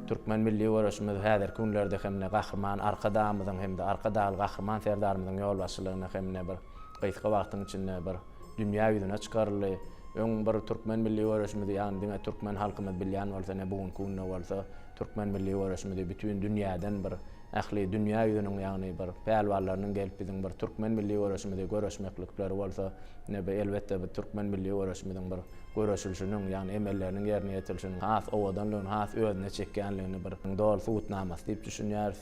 Türkmen milli göreşimiz häzirki günlerde hem-de Gahryman Arkadagymyzyň hem-de Arkadagly Gahryman Serdarymyzyň ýolbaşçylygynda hem-de bir gysga wagtyň içinde bir dünýä ýüzüne çykaryldy. Öň bir türkmen milli göreşimizi ýagny diňe türkmen halkymyz bilýän bolsa ine bu günki günde bolsa türkmen milli göreşimizi bütin dünýäden bir ähli dünýä ýüzüniň ýagny bir pälwanlarynyň gelip biziň bir türkmen milli göreşimizi göreşmeklikleri bolsa ine bu elbetde bu türkmen milli göreşimiziň bir göreşilişiniň ýagny emelleriniň ýerine ýetirilişiniň has owadanlygyny has özüne çekýänligini bir doly subutnamasy diýip düşünýäris.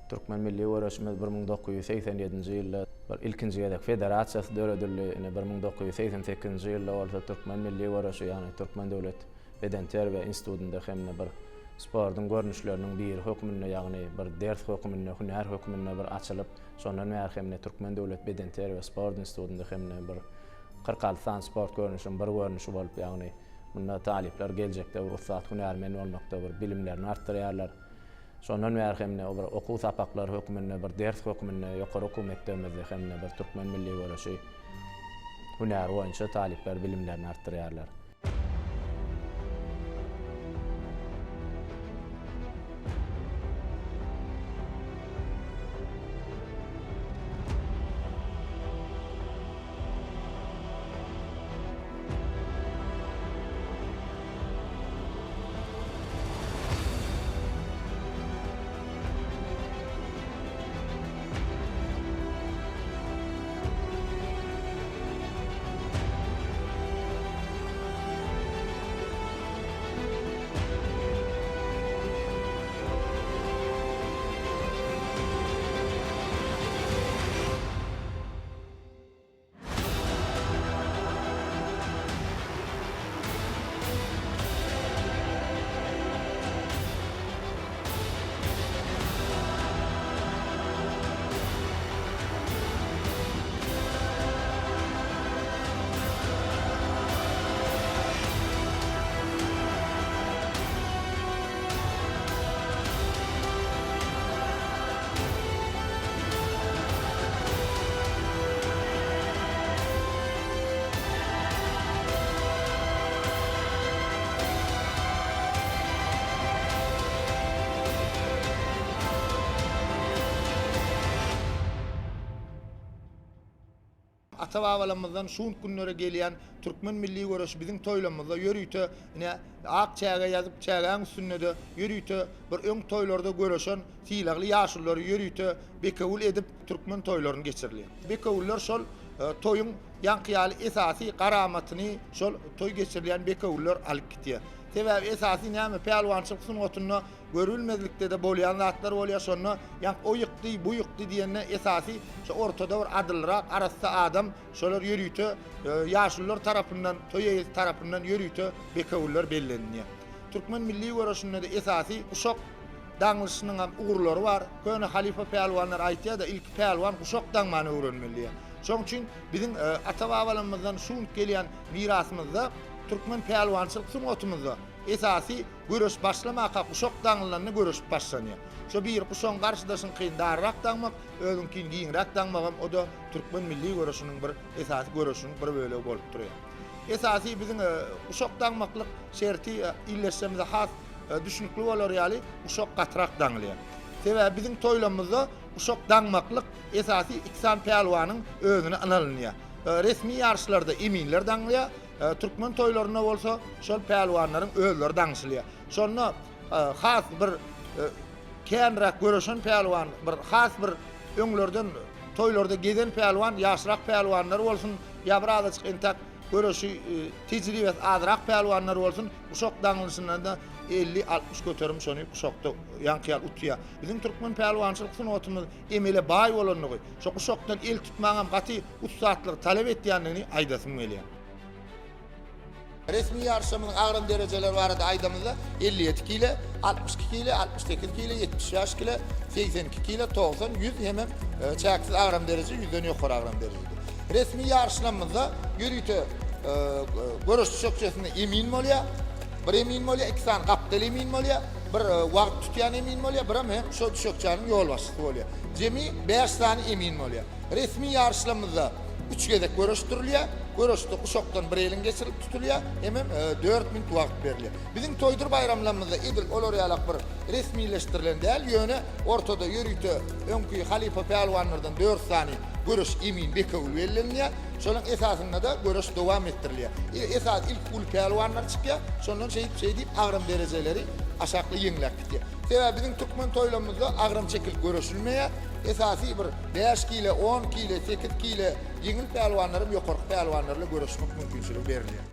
Türkmen milli göreşimiz 1987-nji ýylda bir ilkinji gezek federasiýasy döredildi. Ine 1988-nji ýylda bolsa türkmen milli göreşi, ýagny Türkmen döwlet bedenterbiýe institutynda hem-de bir sportuň görnüşleriniň biri hökmünde, ýagny bir ders hökmünde, hünär hökmünde bir açylyp, şondan bäri hem-de Türkmen döwlet bedenterbiýe sport institutynda hem-de bir 46 sany sport görnüşiniň bir görnüşi bolup, ýagny munda talyplar geljekde bir ussat hünärmen bolmakda bir bilimlerini artdyrýarlar. Şondan bäri hem-de bir okuw sapaklary hökmünde, bir ders hökmünde ýokary okuw mekdebimizde hem-de bir türkmen milli göreşi hünäri boýunça talyplar bilimlerini artdyrýarlar. Ata-babalarymyzdan şu günlere gelýän türkmen milli göreşi biziň toýlarymyzda ýörite ine ak çäge ýazyp, çägäň üstünde-de ýörite bir öň toýlarda göreşen sylagly ýaşululary ýörite bekewül edip türkmen toýlaryny geçirilýär. Bekewüller şol toýuň ýaňky ýaly esasy garamatyny şol toý geçirilýän bekewüller alyp gitýär. Sebäbi esasy näme pälwançylyk sungatynda görülmezlikde-de bolýan zatlar bolýar, şonda ýaňky o ýykdy, bu ýykdy diýende esasy şo ortada bir adylrak, arassa adam şolar ýörite ýaşulular tarapyndan, toý eýesi tarapyndan ýörite bekewüller bellenilýär. Türkmen milli göreşinde-de esasy guşak daňlyşynyňam ugurlary bar. Köne halypa pälwanlar aýtýar-da, ilki pälwan guşak daňmany öwrenmeli diýýär. Şonuň üçin biziň ata-babalarymyzdan şu günki gelýän mirasymyzda, türkmen pälwançylyk sungatymyzda esasy göreş başlamaka guşak daňylanda göreşip başlanýar. Şo bir guşagyň garşydaşyňkyny darrak daňmak, özüňkini giňräk daňmagam o-da türkmen milli göreşiniň bir esasy göreşiniň bir bölegi bolup durýar. Esasy biziň guşak daňmaklyk şerti illeşjemize has düşnükli bolar ýaly guşak gatyrak daňylýar. Sebäbi biziň toýlamyzda guşak daňmaklyk esasy iki sany pälwanyň özüne ynalynýar. Resmi ýaryşlarda eminler daňylýar, türkmen toýlarynda bolsa şol pälwanlaryň özleri daňşylýar. Şonda has bir känräk göreşen pälwan, bir has bir öňlerden toýlarda gezen pälwan, ýaşrak pälwanlar bolsun ýa bir azajyk entäk göreşi tejribesi azrak pälwanlar bolsun, guşak daňylyşyndan-da 50-60 göterim şony guşakda ýaňky ýaly utýar. Biziň türkmen pälwançylyk sungatymyz emele baý bolanlygy, şo guşakdan el tutmagyňam gaty ussatlygy talap etýändigini aýdasym gelýär. Resmi ýaryşlarymyzyň agram derejeleri barada aýdamyzda, 57 kile, 62 kile, 68 kile, 75 kile, 82 kile, 90, 100 hemem çäksiz agram dereje, 100-den ýokary agram derejede. Resmi ýaryşlarymyzda ýörite göreş düşekçesinde emin bolýar, bir emin bolýar, iki sany gapdal emin bolýar, bir wagt tutýan emin bolýar, birem hem şo düşekçäniň ýolbaşçysy bolýar. Jemi bäş sany emin bolýar. Resmi ýaryşlarymyzda üç gezek göreşdirilýär. Göreşde guşakdan bir eliň geçirilip tutulýar, hemem dört minut wagt berilýär. Biziň toýdur baýramlarymyzda edil olar ýalak bir resmileşdirilen däl, ýöne ortada ýörite öňki halypa pälwanlardan dört sany göreş emin bekewül bellenilýär. Şolaryň esasynda-da göreş dowam etdirilýär. Esasy ilki uly pälwanlar çykýar, şondan şeýdip şeýdip agram derejeleri aşakly ýeňläp gidýär. Sebäbi biziň türkmen toýlarymyzda agram çekilip göreşilmeýär. Esasy bir bäş kile, on kile, sekiz kile ýeňil pälwanlaram ýokarky pälwanlar bilen göreşmek mümkinçiligi berilýär.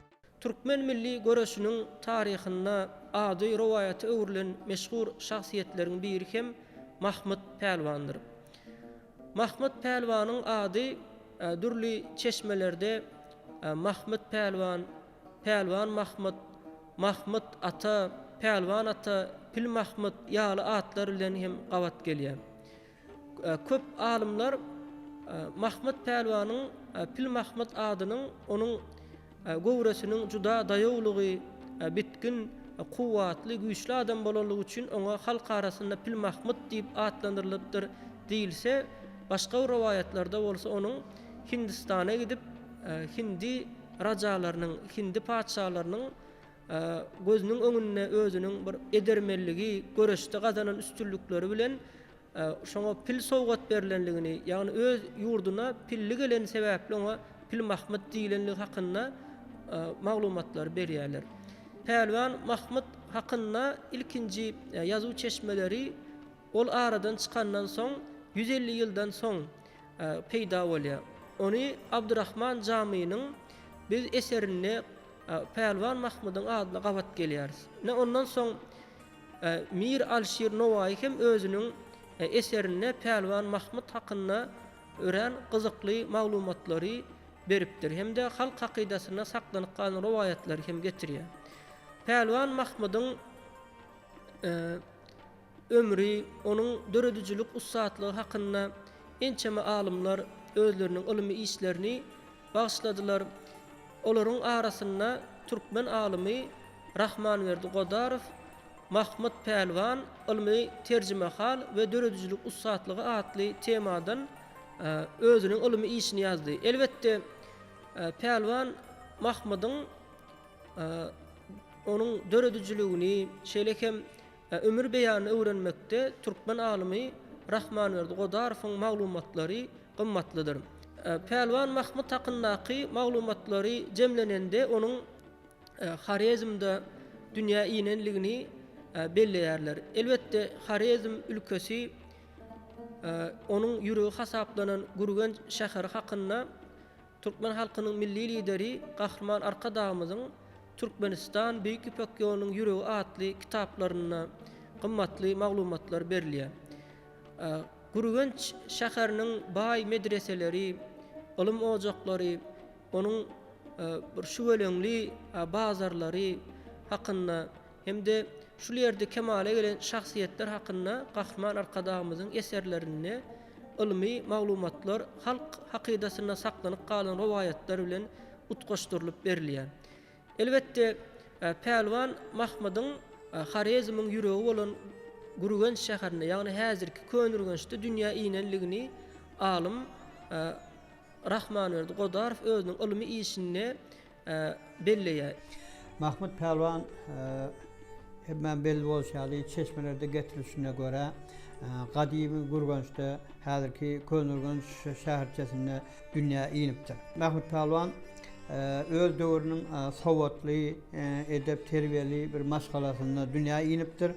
Türkmen milli göreşiniň taryhynda ady rowaýata öwrülen meşhur şahsyýetleriň biri hem Mahmyt pälwandyr. Mahmyt pälwanyň ady dürli çeşmelerde Mahmyt pälwan, Pälwan Mahmyt, Mahmyt ata, Pälwan ata, Pil Mahmyt ýaly atlar bilen hem gabat gelýär. Köp alymlar Mahmyt pälwanyň Pil Mahmyt adynyň onuň göwresiniň juda daýawlygy, bitgin, kuwwatly, güýçli adam bolanlygy üçin oňa halk arasynda Pil Mahmyt diýip atlandyrylypdyr diýilse, başga bir rowaýatlarda bolsa onuň Hindistana gidip, hindi rajalarynyň, hindi patyşalarynyň gözüniň öňünde özüniň bir edermenligi, göreşde gazanan üstünlikleri bilen şoňa pil sowgat berlenligini, ýagny öz ýurduna pilli geleni sebäpli oňa Pil Mahmyt diýlenligi hakynda maglumatlary berýärler. Pälwan Mahmyt hakynda ilkinji ýazuw çeşmeleri ol aradan çykandan soň 150 ýyldan soň peýda bolýar. Ony Abdurahman Jamynyň Biz eserinde Pälwan Mahmydyň adyna gabat gelýäris. Ine ondan soň Mir Alşir Nowaýy hem özüniň eserinde Pälwan Mahmyt hakynda örän gyzykly maglumatlary beripdir hem-de halk hakydasynda saklanyp galan rowaýatlary hem getirýär. Pälwan Mahmydyň ömri, onuň döredijilik ussatlygy hakynda ençeme alymlar özleriniň ylmy işlerini bagyşladylar. Olaryň arasynda türkmen alymy Rahmanberdi Godarow Mahmyt Pälwan, ylmy terjimehal we döredijilik ussatlygy atly temadan özüniň ylmy işini ýazdy. Elbetde, Pälwan Mahmydyň onuň döredijiligini, şeýle hem ömür beýanyny öwrenmekde türkmen alymy Rahmanberdi Godarowyň maglumatlary gymmatlydyr. Pälwan Mahmyt hakyndaky maglumatlary jemlenende onuň Horezmde dünýä inenligini belleýärler. Elbetde, Horezm ülkesi onuň ýüregi hasaplanan Gürgenç şäheri hakynda Türkmen halkynyň Milli Lideri Gahryman Arkadagymyzyň Türkmenistan, Beýik Ýüpek ýolunyň ýüregi atly kitaplarynda gymmatly maglumatlar berilýär. Gürgenç şäheriniň baý medreseleri, ylym ojaklary, onuň bir şüweleňli bazarlary hakynda hem-de şul ýerde kemala gelen şahsyýetler hakynda Gahryman Arkadagymyzyň eserlerinde ylmy maglumatlar halk hakydasynda saklanyp galan rowaýatlar bilen utgaşdyrylyp berilýär. Elbetde, Pälwan Mahmydyň Horezmiň ýüregi bolan Gürgenç şäherinde, ýagny häzirki Köneürgençde dünýä inenligini alym Rahmanberdi Godarow özüniň ylmy işinde belleýär. Mahmyt Pälwan hemmä belli bolşy ýaly, çeşmelerde getirilişine görä, gadymy Gürgençde, häzirki Köneürgenç şäherçesinde dünýä inipdir. Mahmyt Pälwan öz döwrüniň sowatly, edep-terbiýeli bir maşgalasynda dünýä inipdir.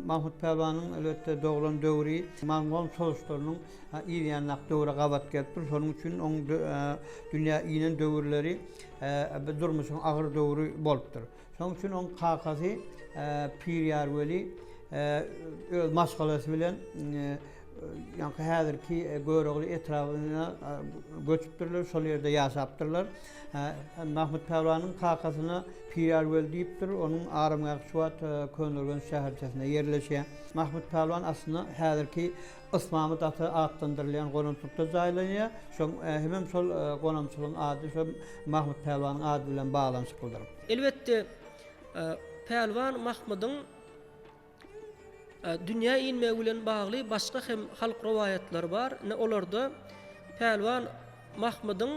Mahmyt Pälwanyň elbetde doglan döwri mongol çozuşlarynyň yz ýanyndaky döwre gabat gelipdir. Şonuň üçin onuň dünýä inen döwürleri durmuşyň agyr döwri bolupdyr. Şonuň üçin onuň kakasy Pirýarweli öz maşgalasy bilen ýaňky häzirki Görogly etrabyna göçüpdirler, şol ýerde ýaşapdyrlar. Mahmyt Pälwanyň kakasyna Pirýarweli diýipdir, onuň aramgähi şu wagt Köneürgenç şäherçesinde ýerleşýär. Mahmyt Pälwan aslynda häzirki Ysmamyt ata atlandyrylýan gonamçylykda jaýlanýar. Şoň hemem şol gonamçylygyň ady şo Mahmyt Pälwanyň ady bilen baglanyşyklydyr. Elbetde, Pälwan Mahmydyň dünýä inmegi bilen bagly başga hem halk rowaýatlary bar. Ine, olarda Pälwan Mahmydyň.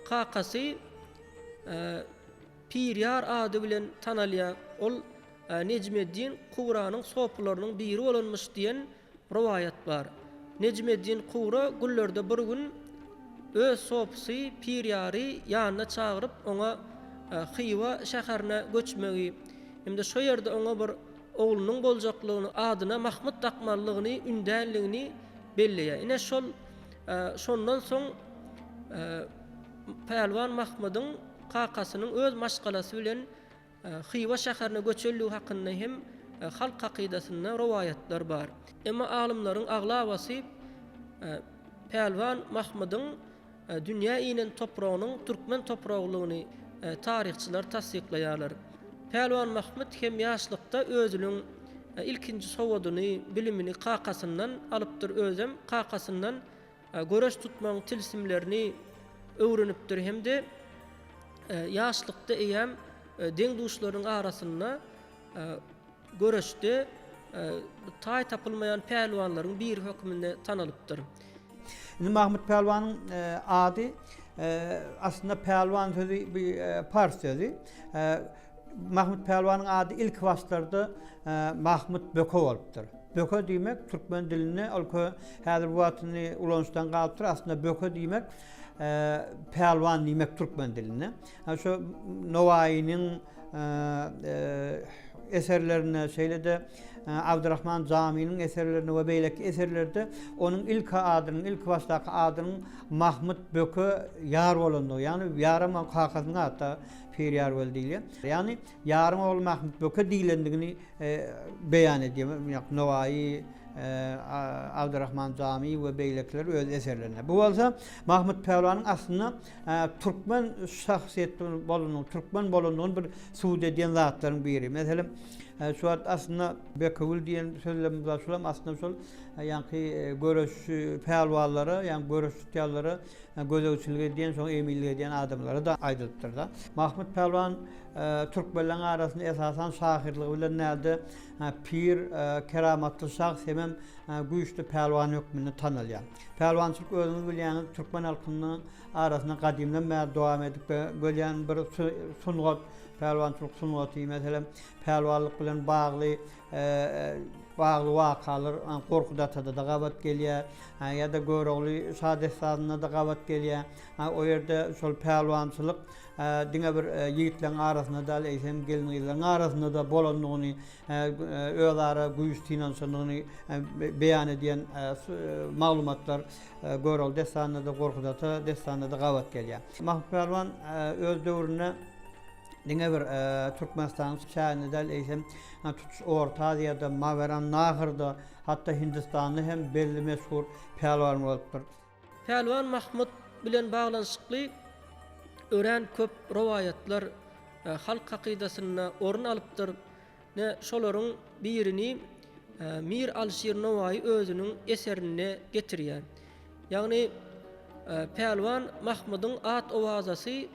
kakasy Pirýar ady bilen tanalýar. Ol Nejmeddin Kubranyň sopularynyň biri bolanmyş diýen rowaýat bar. Nejmeddin Kubra günlerde bir gün öz sopusy Pirýary ýanyna çagyryp, oňa Hywa şäherine göçmegi hem-de şo ýerde oňa bir oglunyň boljaklygyny, adyna Mahmyt dakmalydygyny ündänligini belleýär. Ine şol şondan soň Pälwan Mahmydyň kakasynyň öz maşgalasy bilen Hywa şäherine göçenligi hakynda hem halk hakydasynda rowaýatlar bar. Emma alymlaryň aglabasy Pälwan Mahmydyň dünýä inen topragynyň türkmen topragylygyny taryhçylar tassyklaýarlar. Pälwan Mahmyt hem ýaşlykda özüniň ilkinji sowadyny, bilimini kakasyndan alypdyr, özem kakasyndan göreş tutmagyň tilsimlerini öwrenipdir hem-de ýaşlykda eýýäm deň-duşlarynyň arasynda göreşde taý tapylmaýan pälwanlaryň biri hökmünde tanalypdyr. Indi Mahmyt pälwanyň ady aslynda pälwan sözi bir pars sözi. Mahmyt pälwanyň ady ilki başlarda Mahmyt Böke bolupdyr. Böke diýmek türkmen dilinde ol häzir bu wagt indi ulanyşdan galypdyr. Aslynda böke diýmek pälwan diýmek türkmen dilinde. Şu Nowaýynyň eserlerinde, şeýle-de Abdurrahman Jamynyň eserlerinde we beýleki eserlerde onuň ilki adynyň, ilki başdaky adynyň Mahmyt Böke ýar bolandygy, ýagny ýaram kakasynyň ady-da Pir Ýarwel diýilýär. Ýagny ýaryň ogly Mahmyt Böke diýlendigini beýan edýär. Nowaýy, Abdurrahman Jamy we beýlekiler öz eserlerinde. Bu bolsa Mahmyt Pälwanyň aslynda türkmen şahsyýet bolandygyny, türkmen bolandygyny bir subut edýän zatlaryň biri. Meselem, şu wagt aslynda Bekewül diýen sözlerimiz bar, şulam aslynda şol ýaňky göreş pälwanlara, ýagny göreş tutýanlara gözegçilik edýän, şoňa eminlik edýän adamlara-da aýdylypdyr-da. Mahmyt pälwan türkmenleriň arasynda esasan şahyrlygy bilen däl-de, pir, keramatly şahs hemem güýçli pälwan hökmünde tanalýar. Pälwançylyk özüňiz bilýäňiz, türkmen halkynyň arasynda gadymdan bäri dowam edip gelýän bir sungat, pälwançylyk sungaty. Meselem, pälwanlyk bilen bagly bagly wakalar Gorkut atada-da gabat gelýär, ýa-da Görogly şadessanynda-da gabat gelýär. O ýerde şol pälwançylyk diňe bir ýigitleriň arasynda däl, eýsem gelin-gyzlaryň arasynda-da bolandygyny, özara güýç synanyşandygyny beýan edýän maglumatlar Görogly dessanynda-da, Gorkut ata dessanynda-da gabat gelýär. Mahmyt Pälwan öz döwründe diňe bir Türkmenistanyň çäginde däl, eýsem tutuş Orta Aziýada, Mawerannahrda, hatda Hindistanda hem belli meşhur pälwan bolupdyr. Pälwan Mahmyt bilen baglanyşykly örän köp rowaýatlar halk hakydasynda orun alypdyr. Ine, şolaryň birini Mir Alyşir Nowaýy özüniň eserinde getirýär. Ýagny Pälwan Mahmydyň at-owazasy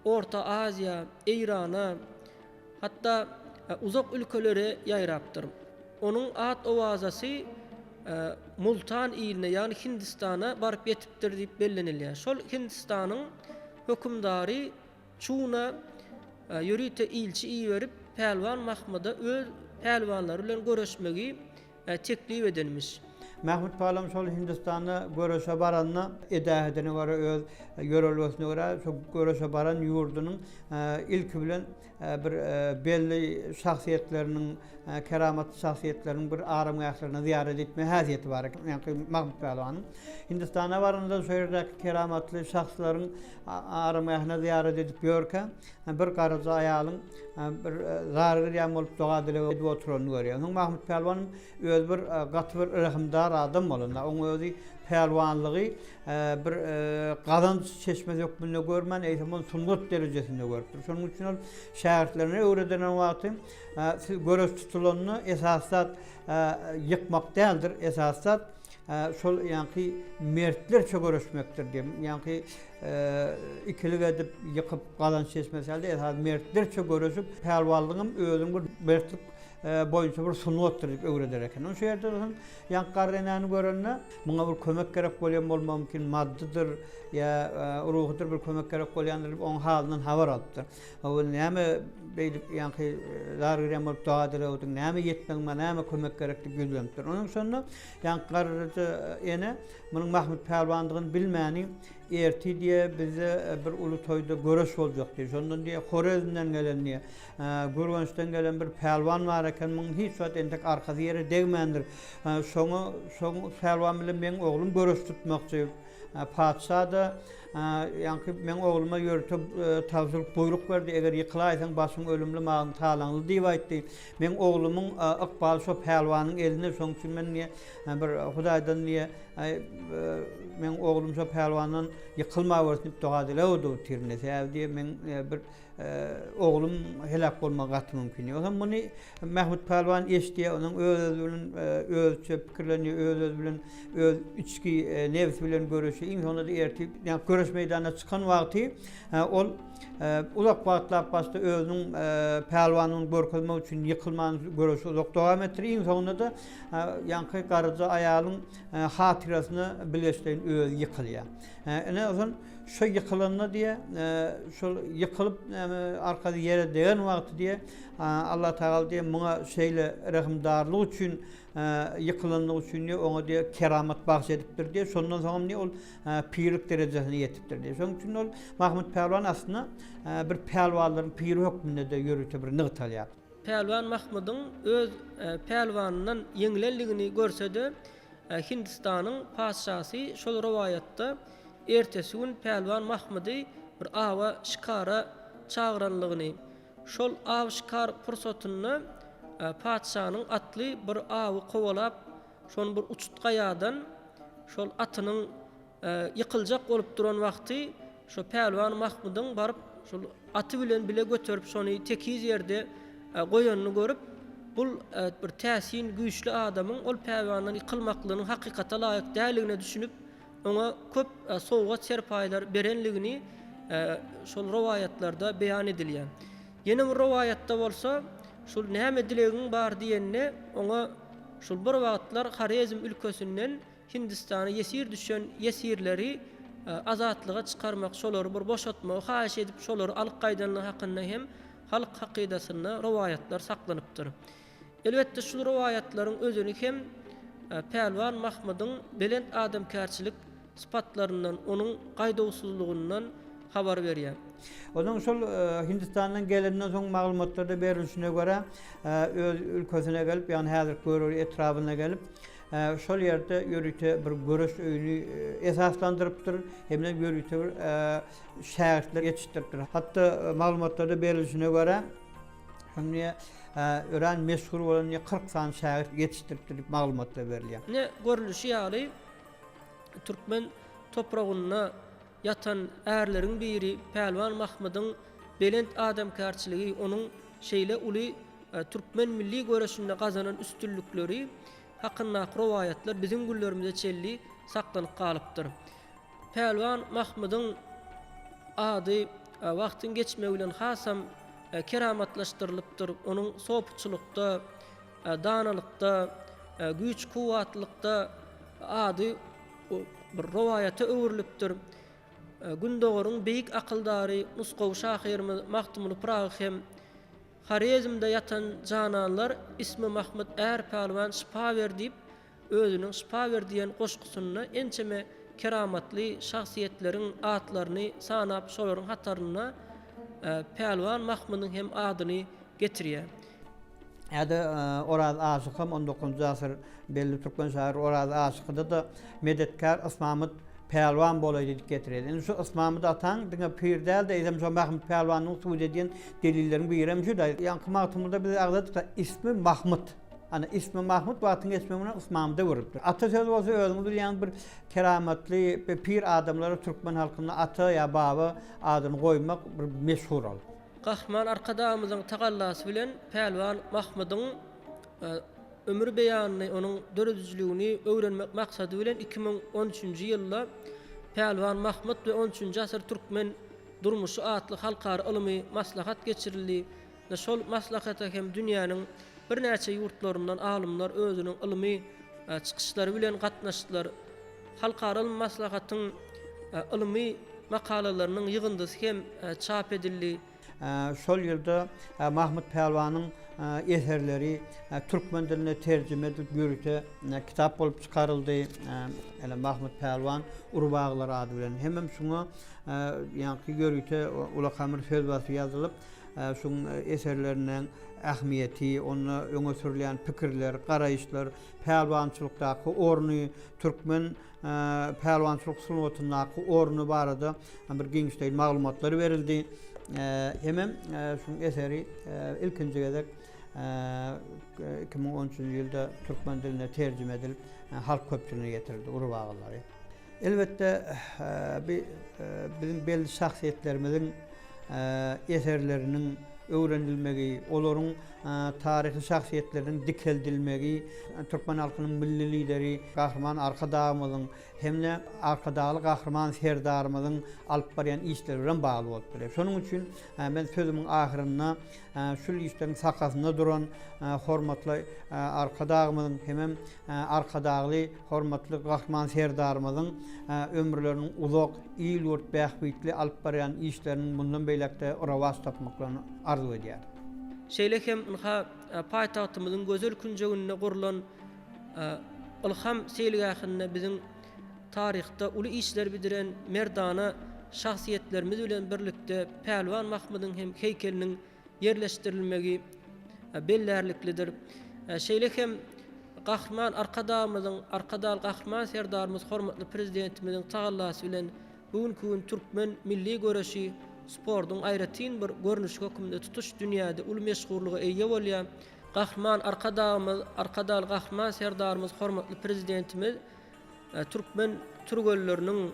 Orta Aziýa, Eýrana, hatda uzak ülkelere ýaýrapdyr. Onuň at-owazasy Multan iline, ýagny Hindistana baryp ýetipdir diýip bellenilýär. Şol Hindistanyň hökümdary Çuna ýörite ilçi iberip, Pälwan Mahmyda öz pälwanlary bilen göreşmegi teklip edenmiş. Mahmyt Palam şol Hindistana göreşe baranda edähedine görä öz ýörelgesine görä şo göreşe baran ýurdunyň ilki bilen bir belli şahsyýetleriniň keramatly şahsyýetleriniň bir aramgählerine zyýarat etme häsiýeti bar eken ýaňky Mahmyt Pälwanyň. Hindistana baranda şo ýerdäki keramatly şahslaryň aramgähine zyýarat edip ýörkä bir garaja aýalyň bir zary-girýan bolup doga-dileg edip oturanyny görýär. Soň Mahmyt Pälwan özi bir gaty bir rehimdar adam bolanda, oň özi pälwanlygy bir gazanç çeşmesi hökmünde görmän, eýsem ony sungat derejesinde görüpdir. Şonuň üçin ol şägirtlerine öwredenen wagty siz göreş tutulanda esasy zat ýykmak däldir, esasy zat şol ýaňky mertlerçe göreşmekdir diýip, ýaňky. ikilik edip ýykyp gazanç çeşmesi ýaly esasy mertlerçe göreşip pälwanlygyňam özüniň bir mertlik boýunça bir sungatdyr diýip öwreder eken. Şu ýerde soň ýaňky garry enäni görende muňa bir kömek gerek bolýan bolmagy mümkin, maddydyr ýa ruhudyr bir kömek gerek bolýandyr diýip oň halyndan habar alypdyr. Hawa näme beýdip ýaňky zar girýän bolup doga dilegdiň, näme ýetmegiň bar, näme kömek gerek diýip ýüzlenipdir. Onuň şonda ýaňky garryja ene munuň Mahmyt pälwandygyny bilmäni ertir diýe bizde bir uly toýda göreş boljak diýe. Şondan diýe Horezmden gelen diýe, Gürgençden gelen bir pälwan bar eken, munuň hiç wagt entek arkasy ýere degmändir. Şoňa şoň pälwan bilen meň oglum göreş tutmakçy. Patyşa-da ýaňky meň ogluma ýörite tabşyryk buýruk berdi, eger ýykylaýsaň başyň ölümli, malyň talaňly diýip aýtdy. Meň oglumyň ykbaly şo pälwanyň elinde, şoň üçin men diýe bir Hudaýdan diýe meň oglum şo pälwandan ýykylmawersin diýip doga-dileg edip otyryn diýe. Sebäbi diýe meň bir Oglum heläk bolmagy gaty mümkin. Ýogsam muny Mahmut pälwan eşidýär, onuň öz-özi bilen özüçe pikirlenýär, öz-özi bilen öz içki nebsi bilen göreşýär. Iň soňunda-da ertir ýa göreş meýdanyna çykan wagty ol uzak wagtlap başda özüniň pälwanlygyny görkezmek üçin ýykylman göreşi uzak dowam etdirýär. Iň soňunda-da ýaňky garryja aýalyň hatyrasyna bilgeşleýin özi ýykylýar. Ine, onsoň Şo ýykylanda diýýär, şol ýykylyp näme arkasy ýere degen wagty diýýär, Allatagala diýýär, muňa şeýle rehimdarlyk üçin ýykylanlygy üçin diýýär, oňa diýýär keramat bagş edipdir diýýär. Şondan soňam diýýär, ol pirlik derejesine ýetipdir diýýär. Şonuň üçin ol Mahmyt Pälwan aslynda bir pälwanlaryň piri hökmünde-de ýörite bir nygtalýar. Pälwan Mahmydyň öz pälwanyndan ýeňilenligini görse-de, Hindistanyň patyşasy şol rowaýatda ertesi gün Pälwan Mahmydy bir awa şikara çagyranlygyny, şol aw-şikar pursatynda patyşanyň atly bir awy kowalap, şony bir uçut gaýadan şol atynyň Ýykyljak bolup duran wagty şo Pälwan Mahmydyň baryp şol aty bilen bile göterip şony tekiz ýerde goýanyny görüp, bul bir täsin güýçli adamyň ol pälwandan ýykylmaklygynyň hakykata laýyk däldigine düşünip, oňa köp sowgat-serpaýlar berenligini şol rowaýatlarda beýan edilýär. Ýene bir rowaýatda bolsa, şul näme dilegiň bar diýende, oňa şul bir wagtlar Horezm ülkesinden Hindistana ýesir düşen ýesirleri azatlyga çykarmak, şolary bir boşatmagy haýyş edip, şolary alyp gaýdanlygy hakynda hem halk hakydasynda rowaýatlar saklanypdyr. Elbetde, şul rowaýatlaryň özeni hem Pälwan Mahmydyň belent adamkärçilik sypatlaryndan, onuň gaýduwsyzlygyndan habar berýär. Onuň şol Hindistandan gelenden soň maglumatlarda berlişine görä, öz ülkesine gelip, ýagny häzirki Görogly etrabyna gelip, Şol ýerde ýörite bir göreş öýüni esaslandyrypdyr hem-de ýörite bir şägirtler ýetişdiripdir. Hatda maglumatlarda berlişine görä, şonda örän meşhur bolan 40 sany şägirt ýetişdiripdir diýip maglumatlar berilýär. Ine, görlüşi ýaly, türkmen topragynda ýatan ärleriň biri Pälwan Mahmydyň belent adamkärçiligi, onuň şeýle uly türkmen milli göreşinde gazanan üstünlikleri hakyndaky rowaýatlar biziň günlerimize çenli saklanyp galypdyr. Pälwan Mahmydyň ady wagtyň geçmegi bilen hasam keramatlaşdyrylypdyr, onuň sopuçylykda, danalykda, güýç-kuwwatlykda ady bir rowaýata öwrülipdir. Gündogaryň beýik akyldary, nusgawy şahyrymyz Magtymguly Pyragy hem Horezmde ýatan jananlar Ismi Mahmyt är pälwan şypa ber diýip, özüniň Şypa ber diýen goşgusynda ençeme keramatly şahsyýetleriň atlaryny sanap şolaryň hatarynda Pälwan Mahmydyň hem adyny getirýär. Ýa-da Oraz Aşykam on dokuzynjy asyr belli türkmen şahyry Oraz Aşykyda-da Medetkär Ysmamyt pälwan bolaýdy diýip getirýär. Indi şu Ysmamyt ataň diňe pir däl-de, eýsem şo Mahmyt pälwanyň subut edýän delilleriň birem şu-da. Ýaňky Magtymgulyda biz agzadyk-da, ismi Mahmyt. Ana, ismi Mahmyt wagtyň geçmegi bilen Ysmamyda öwrülipdir. Ata sözi bolsa özüňiz bilýäňiz bir keramatly bir pir adamlara türkmen halkynda ata ýa baba adyny goýmak bir meşhur ol. Gahryman Arkadagymyzyň tagallasy bilen Pälwan Mahmydyň ömür beýanyny, onuň döredijiligini öwrenmek maksady bilen 2013-nji ýylda. Pälwan Mahmyt we on üçünji asyr türkmen durmuşy atly halkara ylmy maslahat geçirildi we şol maslahata hem dünýäniň birnäçe ýurtlaryndan alymlar özüniň ylmy çykyşlary bilen gatnaşdylar. Halkara ylmy maslahatyň ylmy makalalarynyň ýygyndysy hem çap edildi. Şol ýylda Mahmyt Pälwanyň eserleri türkmen diline terjime edilip ýörite kitap bolup çykaryldy. Ene Mahmyt Pälwan Urbagylar ady bilen. Hemem şuňa ýaňky ýörite ulakan bir sözbaşy ýazylyp, şuň eserleriniň ähmiýeti, onda öňe sürülýän pikirler, garaýyşlar, pälwançylykdaky orny, türkmen pälwançylyk sungatyndaky orny barada bir giňişleýin maglumatlar berildi. Hemem şuň eseri ilkinji gezek 2013-nji ýylda türkmen diline terjime edilip, halk köpçüligine ýetirildi, Urbagalary. Elbetde, bi biziň belli şahsyýetlerimiziň eserleriniň öwrenilmegi, olaryň taryhy şahsyýetleriniň dikeldilmegi türkmen halkynyň Milli Lideri Gahryman Arkadagymyzyň hem-de Arkadagly Gahryman Serdarymyzyň alyp barýan işleri bilen bagly bolup durýar. Şonuň üçin men sözümiň ahyrynda şul işleriň sakasynda duran hormatly Arkadagymyzyň hemem Arkadagly hormatly Gahryman Serdarymyzyň ömürleriniň uzak, il-ýurt bähbitli alyp barýan işleriniň mundan beýläk-de rowaç tapmaklaryny arzuw edýärin. Şeýle hem ynha, paýtagtymyzyň gözel künjeginde gurlan Ylham seýilgähinde biziň taryhda uly işler bidiren merdana şahsyýetlerimiz bilen birlikde Pälwan Mahmydyň hem heýkeliniň ýerleşdirilmegi bellärliklidir. Şeýle hem Gahryman Arkadagymyzyň, Arkadagly Gahryman Serdarymyz hormatly Prezidentimiziň tagallasy bilen bu günki gün türkmen milli göreşi sportuň aýratyn bir görnüşi hökmünde tutuş dünýäde uly meşhurlyga eýe bolýar. Gahryman Arkadagymyz, Arkadagly Gahryman Serdarymyz hormatly Prezidentimiz türkmen türgenleriniň,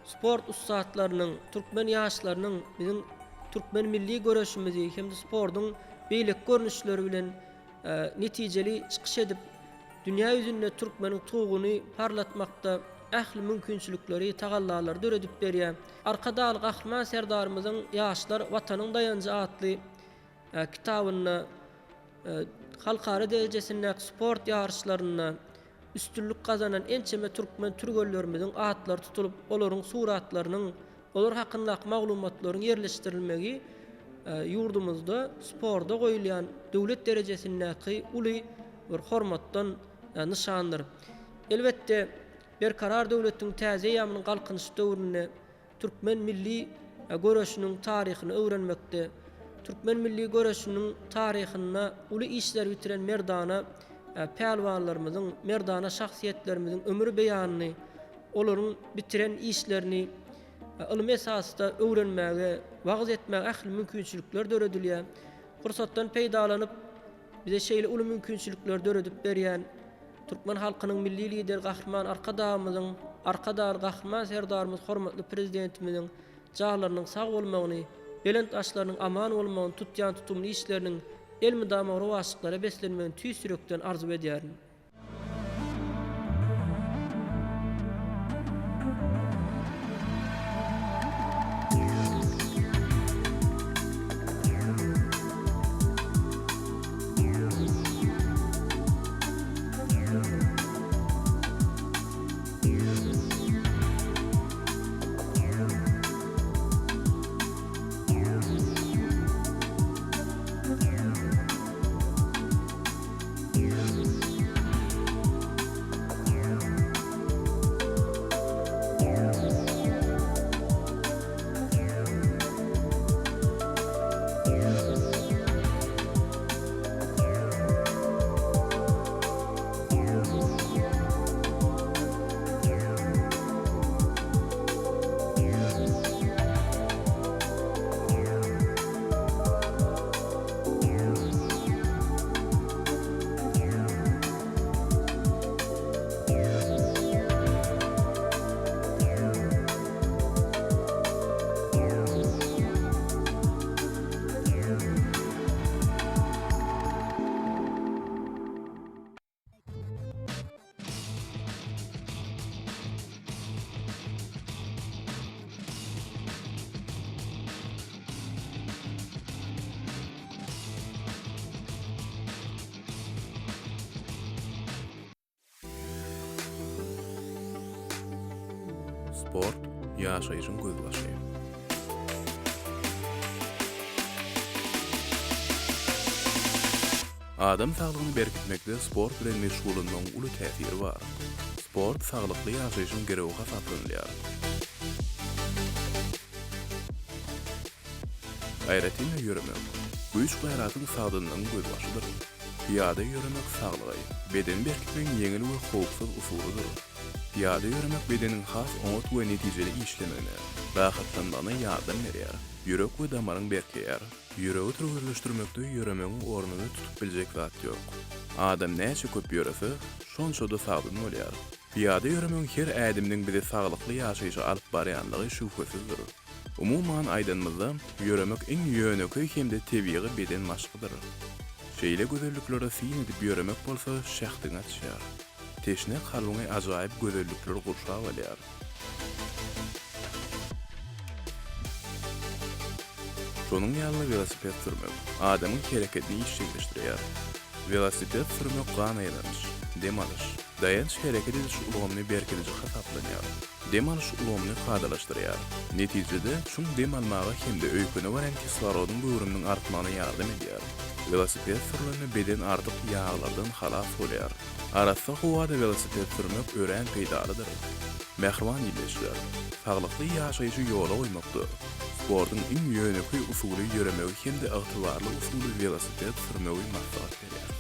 sport ussatlarynyň, türkmen ýaşlarynyň biziň türkmen milli göreşimizi hem-de sportuň beýleki görnüşleri bilen netijeli çykyş edip, dünýä ýüzünde türkmeniň tuguny parlatmakda ähli mümkinçilikleri, tagallalary döredip berýär. Arkadagly Gahryman Serdarymyzyň Ýaşlar, Watanyň daýanjy atly kitabynda halkara derejesindäki sport ýaryşlarynda üstünlik gazanan ençeme türkmen türgenlerimiziň atlary tutulyp, olaryň suratlarynyň, olar hakyndaky maglumatlaryň ýerleşdirilmegi ýurdumyzda sporta goýulýan döwlet derejesindäki uly bir hormatdan nyşandyr. Elbetde, Berkarar döwletiň täze eýýamynyň Galkynyşy döwründe türkmen milli göreşiniň taryhyny öwrenmekde, türkmen milli göreşiniň taryhynda uly işler bitiren merdana pälwanlarymyzyň, merdana şahsyýetlerimiziň ömür beýanyny, olaryň bitiren işlerini ylmy esasda öwrenmäge, wagyz etmäge ähli mümkinçilikler döredilýär. Pursatdan peýdalanyp, bize şeýle uly mümkinçilikleri döredip berýän Türkmen halkynyň Milli Lideri Gahryman Arkadagymyzyň, Arkadagly Gahryman Serdarymyz hormatly Prezidentimiziň janlarynyň sag bolmagyny, belent başlarynyň aman bolmagyny, tutýan tutumly işleriniň elmydama rowaçlyklara beslenmegini tüýs ýürekden arzuw edýärin. Sport, ýaşaýşyň gözbaşy. Adam saglygyny berkitmekde sport bilen meşgullanmagyň uly täsiri bar. Sport saglykly ýaşaýşyň girewi hasaplanylýar. Aýratyn-da ýöremek, güýç-gaýratyň sagdynlygyň gözbaşydyr. Pyýada ýöremek saglygy, bedeni berkitmegiň ýeňil we howpsuz usulydyr. Pyýada ýöremek bedeniň has oňat we netijeli işlemegine, rahatlanmagyna ýardam berýär, ýürek we damaryň berkeýär. Ýüregi türgenleşdirmekde ýöremegiň ornuny tutup biljek zat ýok. Adam näçe köp ýörese, şonça-da sagdyn bolýar. Pyýada ýöremegiň her ädiminiň bizi saglykly ýaşaýşa alyp barýanlygy şübhesizdir. Umuman aýdanymyzda, ýöremek iň ýönekeý hem-de tebigy beden maşkydyr. Şeýle gözelliklere syn edip ýöremek bolsa şähdiňi açýar. Teşne kalbyňy ajaýyp gözellikler gurşap alýar. Şonuň ýaly-da welosiped sürmek adamyň hereketini işjeňleşdirýär. Welosiped sürmek gan aýlanyş, dem alyş, daýanç-hereket ediş ulgamyny berkidiji hasaplanýar. Dem alyş ulgamyny kadalaşdyrýar. Netijede, çuň dem almaga hem-de öýkene barýan kislorodyň göwrüminiň artmagyna ýardam edýär. Welosiped sürlende beden artyk ýaglardan halas bolýar. Arassa howada welosiped sürmek örän peýdalydyr. Mähriban ildeşler! Saglykly ýaşaýşy ýola goýmakda, sportuň iň ýönekeý usuly ýöremegi hem-de ygtybarly usuly welosiped sürmegi maslahat berýäris.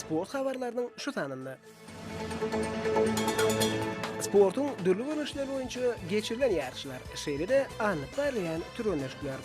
Sport habarlarynyň şu sanynda. Sportuň dürli görnüşleri boýunça geçirilen ýaryşlar, şeýle-de alnyp barylýan türgenleşikler.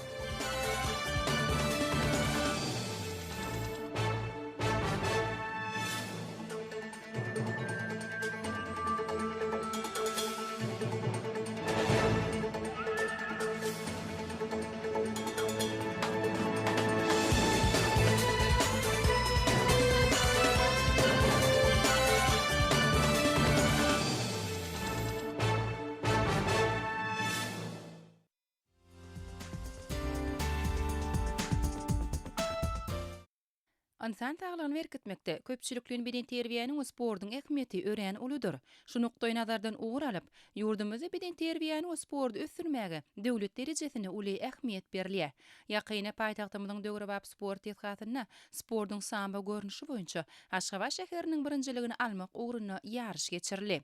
Ynsan saglygyny berkitmekde köpçülikleýin bedenterbiýäniň we sportuň ähmiýeti örän uludyr. Şu nukdaýnazardan ugur alyp, ýurdumyzda bedenterbiýäni we sporty ösdürmäge döwlet derejesinde uly ähmiýet berilýär. Ýakynda paýtagtymyzyň döwrebap sport desgasynda sportuň sambo görnüşi boýunça Aşgabat şäheriniň birinjiligini almak ugrunda ýaryş geçirildi.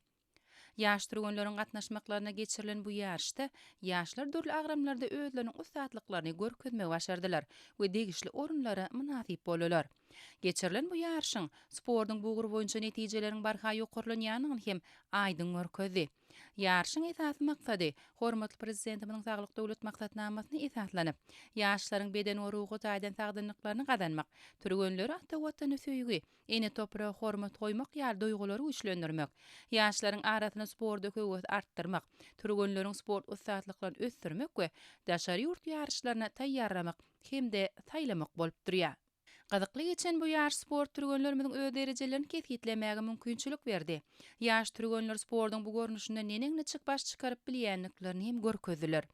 Ýaş türgenleriň gatnaşmaklaryna geçirilen bu ýaryşda ýaşlar dürli agramlarda özleriniň ussatlyklaryny görkezmegi başardylar we degişli orunlara mynasyp boldular. Geçirilen bu ýaryşyň sportuň bu ugry boýunça netijeleriň barha ýokarlanýandygyny hem aýdyň görkezdi. Ýaryşyň esasy maksady, hormatly Prezidentimiziň Saglyk Döwlet maksatnamasyna esaslanyp, ýaşlaryň beden we ruhy taýdan sagdynlyklaryny gazanmak, türgenleri ata Watana söýgi, ene topraga hormat goýmak ýaly duýgulary güýçlendirmek, ýaşlaryň arasynda sporta höwesi artdyrmak, türgenleriň sport ussatlyklaryny ösdürmek we daşary ýurt ýaryşlaryna taýýarlamak hem-de saýlamak bolup durýar. Gyzykly geçen bu ýaryş sport türgenlerimiziň öz derejelerini kesgitlemäge mümkinçilik berdi. Ýaş türgenler sportuň bu görnüşinde neneň-niçik baş çykaryp bilýändiklerini hem görkezdiler.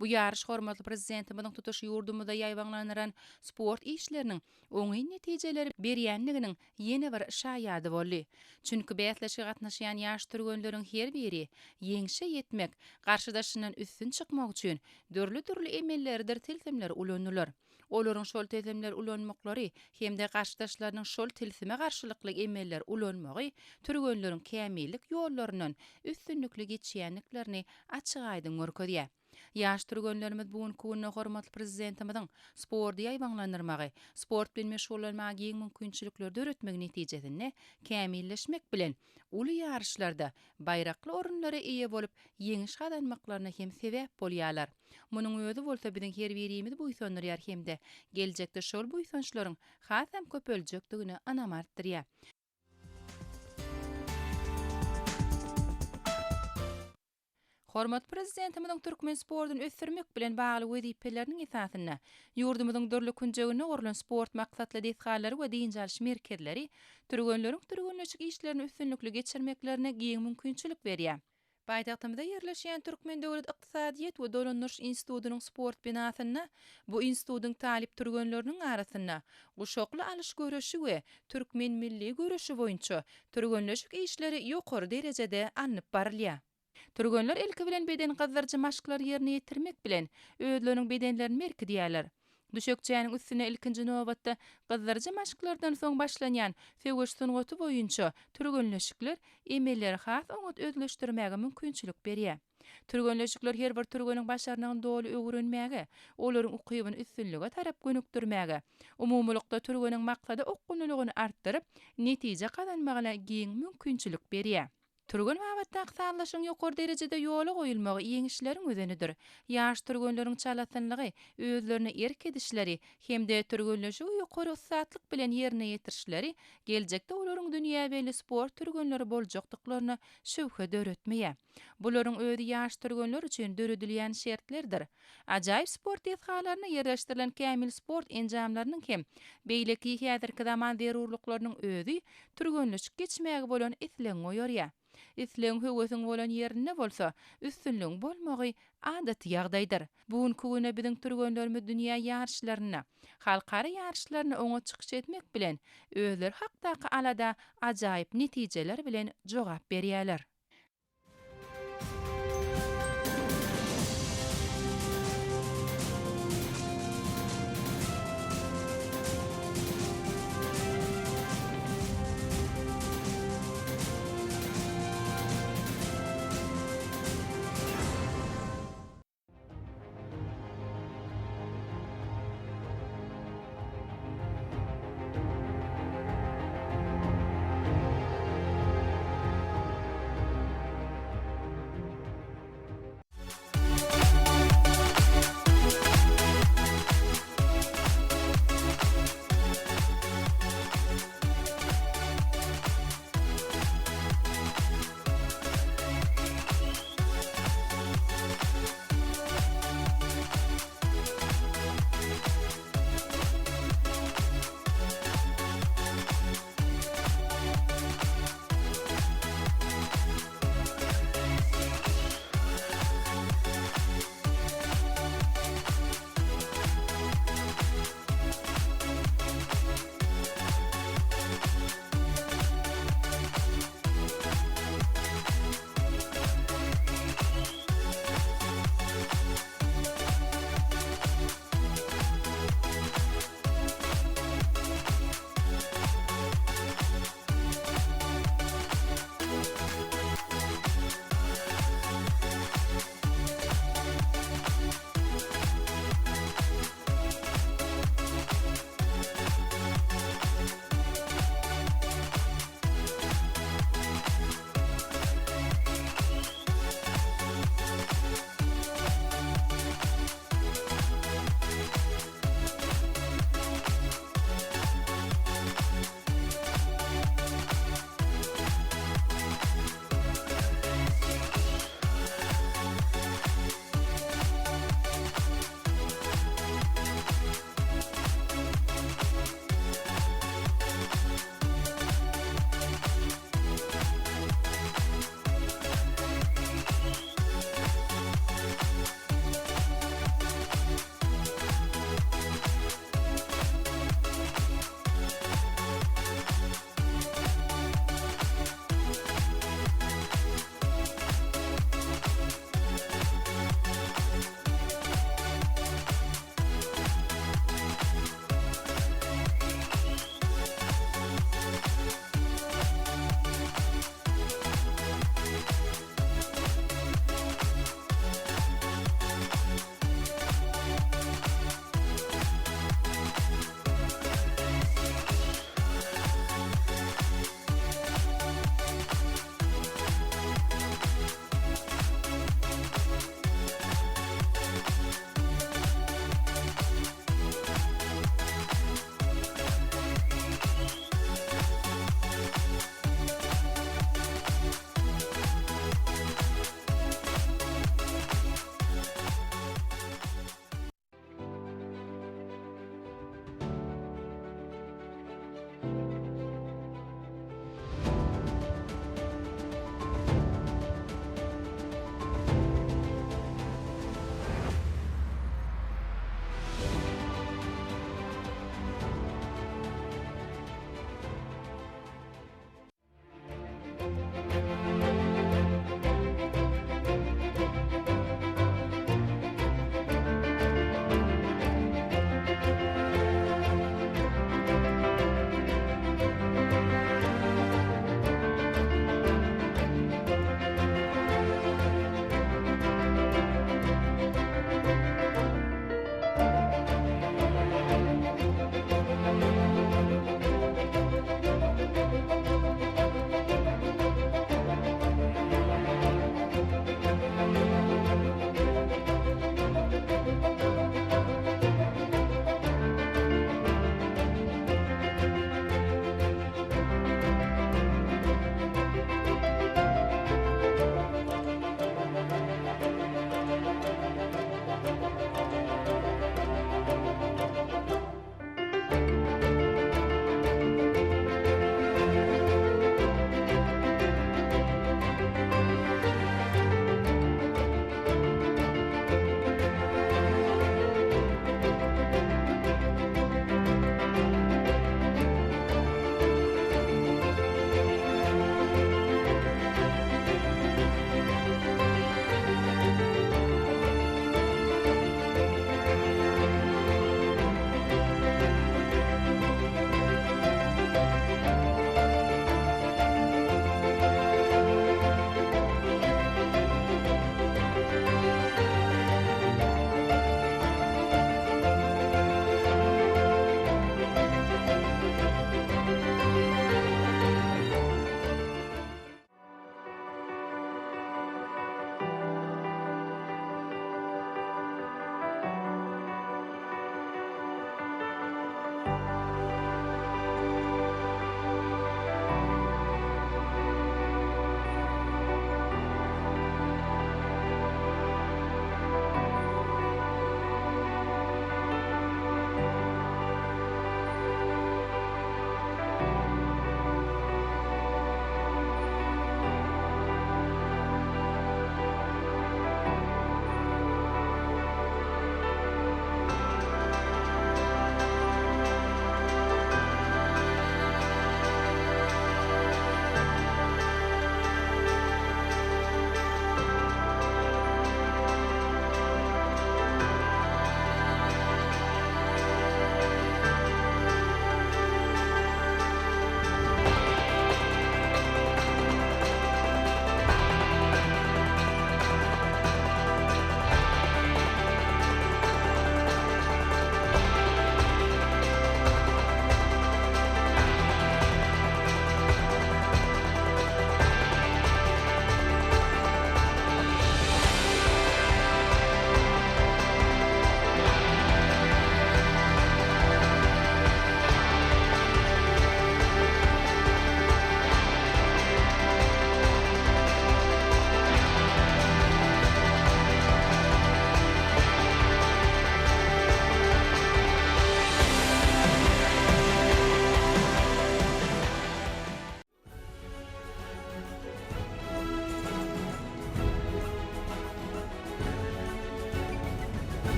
Bu ýaryş hormatly Prezidentimiziň tutuş ýurdumyzda ýaýbaňlandyran sport işleriniň oňyn netijeleri berýändiginiň ýene bir şaýady boldy. Çünki bäsleşige gatnaşýan ýaş türgenleriň her biri ýeňşe ýetmek, garşydaşyndan üstün çykmak üçin dürli-dürli emelleridir tilsimleri ulandylar. Olaryň şol tilsimleri ulanmaklary hem-de garşydaşlarynyň şol tilsime garşylykly emelleri ulanmagy türgenleriň kämillik ýollaryndan üstünlikli geçýändiklerini açyk-aýdyň görkezýär. Ýaş türgenlerimiz bu günki günde hormatly Prezidentimiziň sporty ýaýbaňlandyrmagy, sport bilen meşgullanmaga giň mümkinçilikleri döretmegi netijesinde kämilleşmek bilen, uly ýaryşlarda baýrakly orunlara eýe bolup, ýeňiş gazanmaklaryna hem sebäp bolýarlar. Munuň özi bolsa biziň her birimizi buýsandyrýar hem-de geljekde şol buýsançlaryň hasam köpeljekdigine ynam artdyrýar. Hormatly Prezidentimiziň türkmen sportuny ösdürmek bilen bagly wezipeleriniň esasynda ýurdumyzyň dürli künjeginde gurlan sport maksatly desgalary we dynç alyş merkezleri türgenleriň türgenleşik işlerini üstünlikli geçirmeklerine giň mümkinçilik berýär. Paýtagtymyzda ýerleşýän Türkmen döwlet ykdysadyýet we dolandyryş institutynyň sport binasynda bu institutyň talyp türgenleriniň arasynda guşakly alyş göreşi we türkmen milli göreşi boýunça türgenleşik işleri ýokary derejede alnyp barylýar. Türgenler ilki bilen beden gyzdyryjy maşklary ýerine ýetirmek bilen, özleriniň bedenlerini berkidýärler. Düşekçäniň üstünde ilkinji nobatda gyzdyryjy maşklardan soň başlanýan söweş sungaty boýunça türgenleşikler emelleri has oňat özleşdirmäge mümkinçilik berýär. Türgenleşikler her bir türgeniň başarnygyny doly öwrenmäge, olaryň ukybyny üstünlige tarap gönükdirmäge, umumylykda türgeniň maksada okgunlylygyny artdyryp, netije gazanmagyna giň mümkinçilik berýär. Türgen babatdaky sazlaşygyň ýokary derejede ýola goýulmagy ýeňişleriň özenidir. Ýaş türgenleriň çalasynlygy, özlerine erk edişleri hem-de türgenleşigi ýokary ussatlyk bilen ýerine ýetirişleri geljekde olaryň dünýä belli sport türgenleri boljakdyklaryna şübhe döretmeýär. Bularyň özi ýaş türgenler üçin döredilýän şertlerdir. Ajaýyp sport desgalarynda ýerleşdirilen kämil sport enjamlarynyň hem beýleki häzirki zaman zerurlyklarynyň özi türgenleşik geçmäge bolan islegiňi oýarýar. Islegiň, höwesiň bolan ýerinde bolsa, üstünligiň bolmagy adaty ýagdaýdyr. Bu günki günde biziň türgenlerimiz dünýä ýaryşlarynda, halkara ýaryşlarynda oňat çykyş etmek bilen, özleri hakdaky alada ajaýyp netijeler bilen jogap berýärler.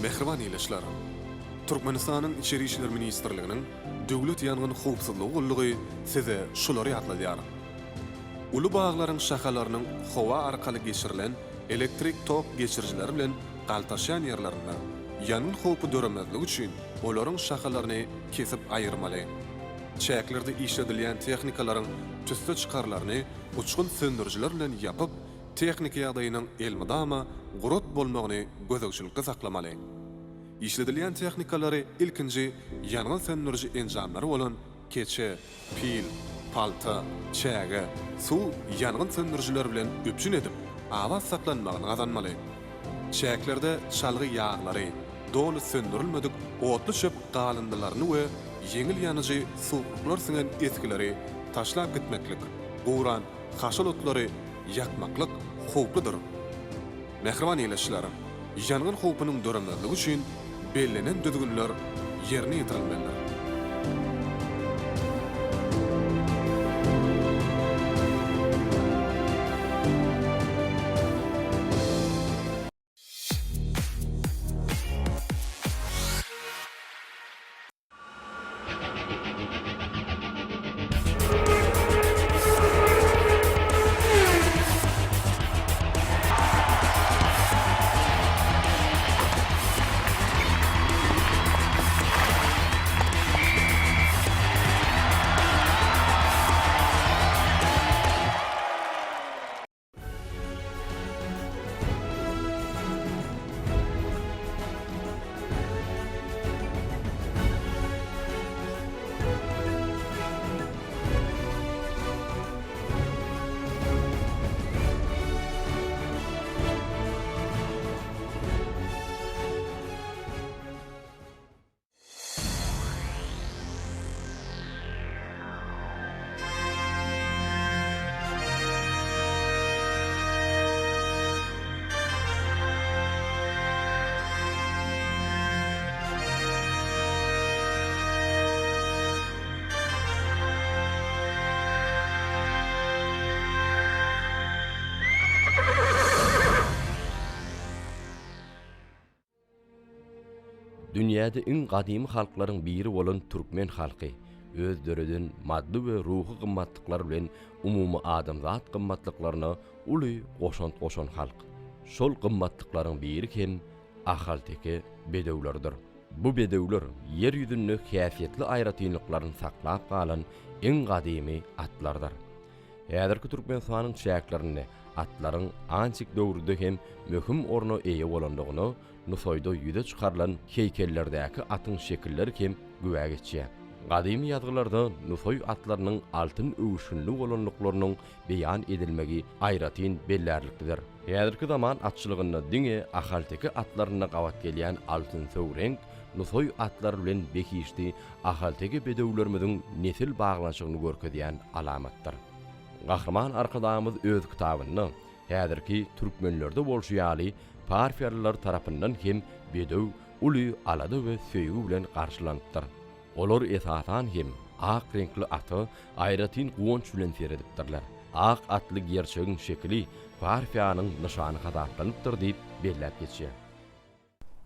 Mähriban ildeşler! Türkmenistanyň Içeri işler ministrliginiň Döwlet ýangyn howpsuzlygy gullugy size şulary ýatladýar. Uly baglaryň şahalarynyň howa arkaly geçirilen elektrik tok geçirijileri bilen galtaşýan ýerlerinde ýangyn howpy döremezligi üçin olaryň şahalaryny kesip aýyrmaly. Çäklerde işledilýän tehnikalaryň tüsse çykarlaryny uçgun söndürijiler bilen ýapyp, tehniki ýagdaýynyň elmydama gurat bolmagyny gözegçilikde saklamaly. Işledilýän tehnikalary ilkinji ýangyn söndüriji enjamlary bolan keçe, pil, palta, çäge, suw ýangyn söndürijileri bilen üpjün edip, abat saklanmagyny gazanmaly. Çäklerde çalgy ýaglary, doly söndürilmedik otly çöp galyndylaryny we ýeňil ýanyjy suwuklyklar siňen esgileri taşlap gitmeklik, guran haşal otlary ýakmaklyk howpludyr. Mähriban ildeşler! Ýangyn howpunyň döremezligi üçin bellenen düzgünler ýerine ýetirilmelidir. Dünýäde iň gadymy halklaryň biri bolan türkmen halky öz döreden maddy we ruhy gymmatlyklary bilen umumy adamzat gymmatlyklaryna uly goşant goşan halk. Şol gymmatlyklaryň biri hem ahalteke bedewleridir. Bu bedewler ýer ýüzünde häsiýetli aýratynlyklaryny saklap galan iň gadymy atlardyr. Häzirki Türkmenistanyň çäklerinde atlaryň antik döwürde hem möhüm orna eýe bolandygyna Nusaýda ýüze çykarylan heýkellerdäki atyň şekilleri hem güwä geçýär. Gadymy ýazgylarda Nusaý atlarynyň altyn öwüşginli bolandyklarynyň beýan edilmegi aýratyn bellärliklidir. Häzirki zaman atçylygynda diňe ahalteke atlarynda gabat gelýän altynsöw reňk Nusaý atlary bilen behişdi ahalteke bedewlerimiziň nesil baglanyşygyny görkezýän alamatdyr. Gahryman Arkadagymyz öz kitabynda häzirki türkmenlerde bolşy ýaly parfiýalylar tarapyndan hem bedew uly alada we söýgi bilen garşylanypdyr. Olar esasan hem ak reňkli ata aýratyn guwanç bilen seredipdirler. Ak atly gerçegiň şekili Parfiýanyň nyşany hasaplanypdyr diýip belläp geçýär.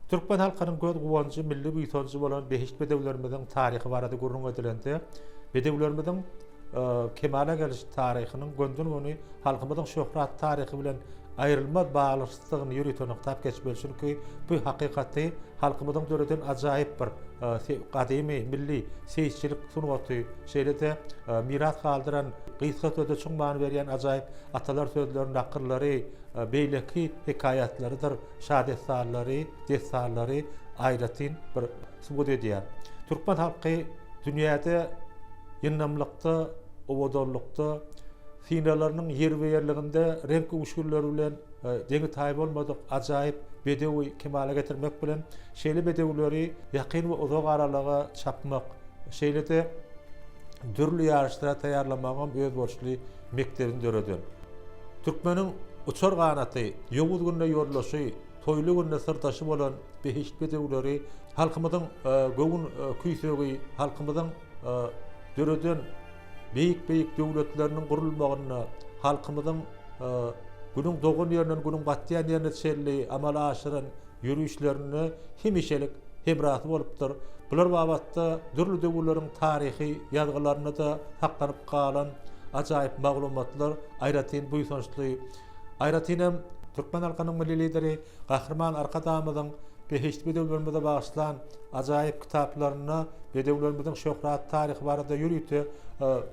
Türkmen halkynyň göz guwanjy, milli buýsanjy bolan behişdi bedewlerimiziň taryhy barada gürrüň edilende, bedewlerimiziň kemala geliş taryhynyň gönden-göni halkymyzyň şöhratly taryhy bilen aýrylmaz baglanyşykdygyny ýörite nygtap geçmeli. Çünki bu hakykaty halkymyzyň döreden ajaýyp bir gadymy milli seýisçilik sungaty, şeýle-de miras galdyran gysga sözde çuň many berýän ajaýyp atalar sözleri, nakyllary, beýleki hekaýatlarydyr şadessanlary, dessanlary aýratyn bir subut edýär. Türkmen halky dünýäde ýyndamlykda, owadanlykda, synalarynyň ýerbe-ýerliginde reňk öwüşginleri bilen deňi-taýy bolmadyk ajaýyp bedewi kemala getirmek bilen, şeýle bedewleri ýakyn we uzak aralyga çapmak, şeýle-de dürli ýaryşlara taýýarlamagyň hem özboluşly mekdebini döreden. Türkmeniň uçar ganaty, ýowuz günde ýoldaşy, toýly günde syrdaşy bolan behişdi bedewleri halkymyzyň göwün küýsegi, halkymyzyň döreden beýik-beýik döwletleriniň gurulmagynda, halkymyzyň Günüň dogan ýerinden Günüň batýan ýerine çenli amala aşyran. ýörişlerinde hemişelik hemrasy bolupdyr. Bular babatda dürli döwürleriň taryhy ýazgylarynda-da saklanyp galan ajaýyp maglumatlar aýratyn buýsançly. Aýratyn hem, türkmen halkynyň Milli Lideri Gahryman Arkadagymyzyň behişdi bedewlerimize bagyşlan ajaýyp kitaplarynda bedewlerimiziň şöhratly taryhy barada ýörite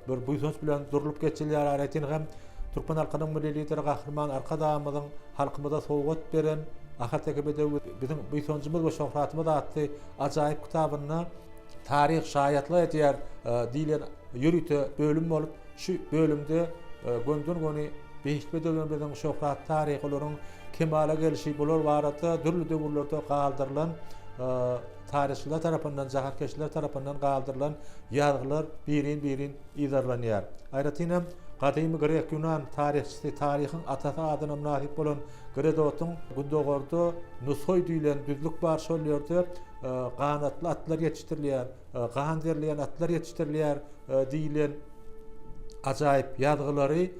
bir buýsanç bilen durlup geçilýär. Aýratyn hem, türkmen halkynyň Milli Lideri Gahryman Arkadagymyzyň halkymyza sowgat beren Ahalteke bedewi biziň buýsanjymyz we şöhratymyz atly ajaýyp kitabynda Taryh şaýatlyk edýär diýlen ýörite bölüm bolup, şu bölümde gönden-göni behişdi bedewlerimiziň şöhratly taryhy, olaryň kemala gelşi, bular barada dürli döwürlerde galdyrylan taryhçylar tarapyndan, jahankeşdeler tarapyndan galdyrylan ýazgylar birin-birin yzarlanýar. Aýratyn hem, gadymy grek-ýunan taryhçysy, taryhyň atasy adyna mynasyp bolan Gerodotyň Gündogarda Nusoý diýlen düzlük bar, şol ýerde ganatly atlar ýetişdirilýär, gan derleýän atlar ýetişdirilýär diýlen ajaýyp ýazgylary